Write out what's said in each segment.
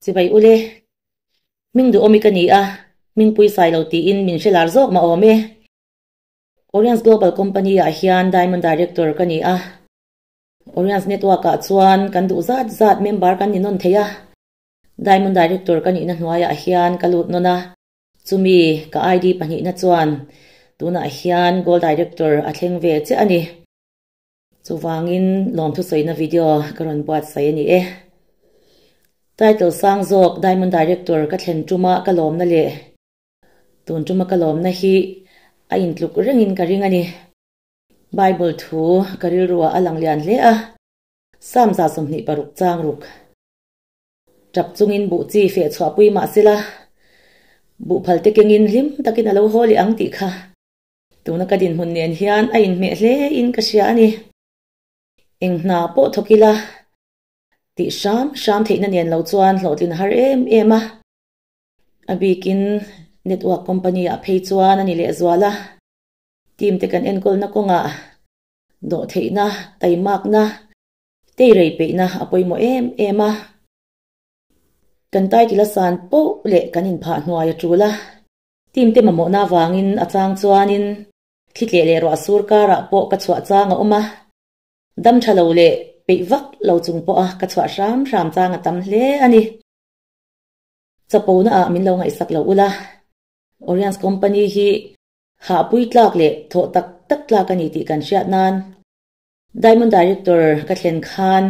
Chibai ule, hming duhawmi ka ni a, hming puisai lo tiin min hre lar zawk mah awm e. Oriens Global Company ah hian Diamond Director ka ni a, Oriens Network ah chuan kan duh zat zat member kan ni nawn thei a, Diamond Director ka nihna hnuaiah hian ka lut nawn a, chumi ka ID pahnihna chuan tunah hian Gold Director a thleng ve chiah a ni. Chuvangin lawmthusawiina video ka rawn buatsaih a ni e. Title sang zawk Diamond Director ka thlen tuma ka lawmna leh tun tuma ka lawmna hi a intluk rengin ka ring a ni. Bible thu ka rilruah a lang lian hle a, Psalm 26 chang ruk. Tap chungin buh chi feh chhuahpui mah sela, buh phal te kengin hlim takin a lo haw leh ang tih kha. Tuna ka dinhmun nen hian a inhmeh hle in ka hria a ni. Eng hna pawh thawk ila tih hram hram theihna nen lo chuan hlawhtlin a har em em a. A bikin network company ah phei chuan a ni lehzual a. Team te kan enkawlna kawngah dawhtheihna, taimakna, teirei peihna a pawimawh em em a. Kan title a san poh leh kan inphah hnuai a tul a. Team te mamawhna avangin a chang chuanin thli tleh leh ruah sur karah pawh ka chhuah chang a awm a, dam tha lo leh peih vak lo chung pawha ka chhuah hram hram chang a tam hle a ni. Chapona ah min lo ngaihsak lo ula, Oriens Company hi hahpui tlak leh thawh tak tak tlak a ni tih kan hriat nan Diamond Director ka thlen khan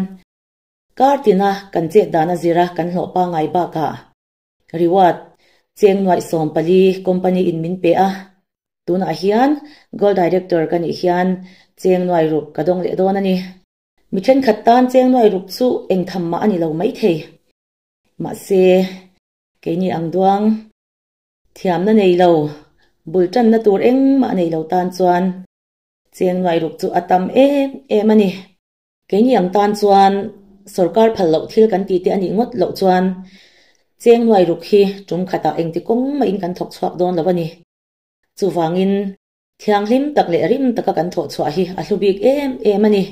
kar tina kan chet dan a zira kan hlawh pangngai bakah Reward cheng nuaih 14 company in min pe a, tunah hian Gold Director ka nih hian cheng nuai ruk ka dawng leh dawn a ni. Mi thenkhat tan cheng nuai ruk chu eng tham mah a ni lo maithei. Mahse, keini ang duang thiamna nei lo, bul tanna tur engmah nei lo tan chuan cheng nuai ruk chu a tam em em a ni. Keini ang tan chuan sorkar phal loh thil kan tih te a nih ngawt loh chuan cheng nuai ruk hi tum khatah engti kawng mahin kan thawk chhuak dawn lo a ni. Chuvangin thianghlim tak leh rim taka kan thawh chhuah hi a hlu bik em em a ni.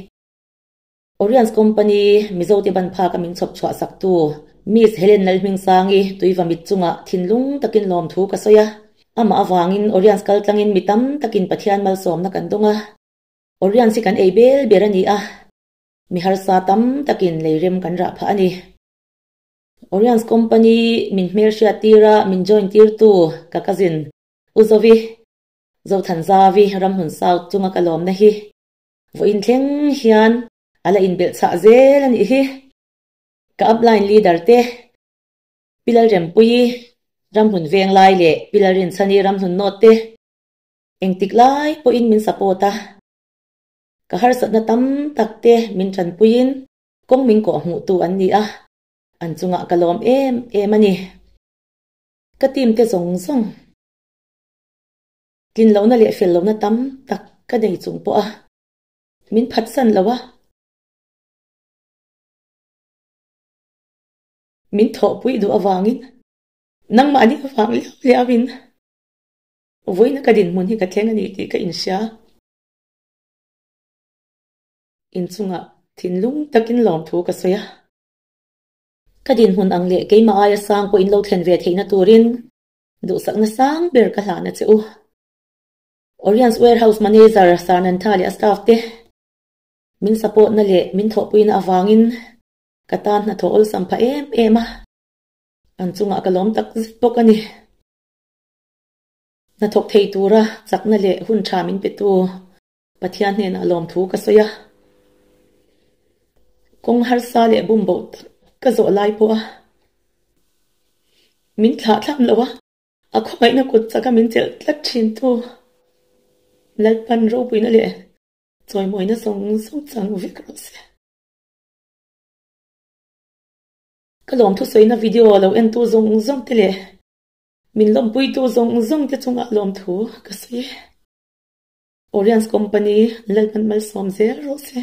Oriens Company Mizote ban phaka min chhawp chhuah saktu Miss Helen Lalhmingsangi tuiva mit chungah thinlung takin lawmthu ka sawi a. Amah avangin Oriens kaltlangin mi tam takin Pathian malsawmna kan dawng a. Oriens hi kan ei bel ber a ni a, mi harsa tam takin leirem kan rah phah a ni. Oriens company min hmelhriat tir a, min join tirtu ka cousin U Zovi, Zothanzavi Ramhmun South chunga ka lawmna hi vawiin thleng hian a la inbelh chhah zel a nih hi. Ka upline leader te Pi Lalrempuii Ramhmun Venglai leh Pi Lalrinchhani Ramhlun North te Engtik lai pawhin min support a, ka harsatna tam tak te min tanpuiin kawng min kawh hmuhtu an ni a, an chungah ka lawm em em a ni. Ka team te zawng zawng tlin lohna leh fel lohna tam tak ka nei chung pawh a, min phatsan lo a, min thawhpui duh avangin nangmahni avang liau liauin Vawiina ka dinhmun hi ka thleng a ni tih ka inhria. Inchungah thinlung takin lawmthu ka sawi a. Ka dinhmun ang leh keimah aia sang pawh in lo thlen ve theihna turin duhsakna sang ber ka hlahna che u. Oriens Warehouse Manager Sarnantha leh a staff te min support na leh min thawhpuina avangin ka tan hnathawh awlsam phah em em a, an chungah ka lawm tak zet bawk a ni. Hnathawk thei tura chakna leh hun tha min petu Pathian hnenah lawmthu ka sawi a. Kawng harsa leh bumboh tak ka zawh lai pawh a min thlah thlam lo a, a khawngaihna kut chaka min chelh tlat thin tu Lalpan ropuina leh chawimawina zawng zawng chang vek rawh se. Ka lawmthu sawina video lo entu zawng zawng te leh Min lawmpuitu zawng zawng te chungah lawmthu ka sawi e. Oriens Company Lalhman malsawm zel rawh se.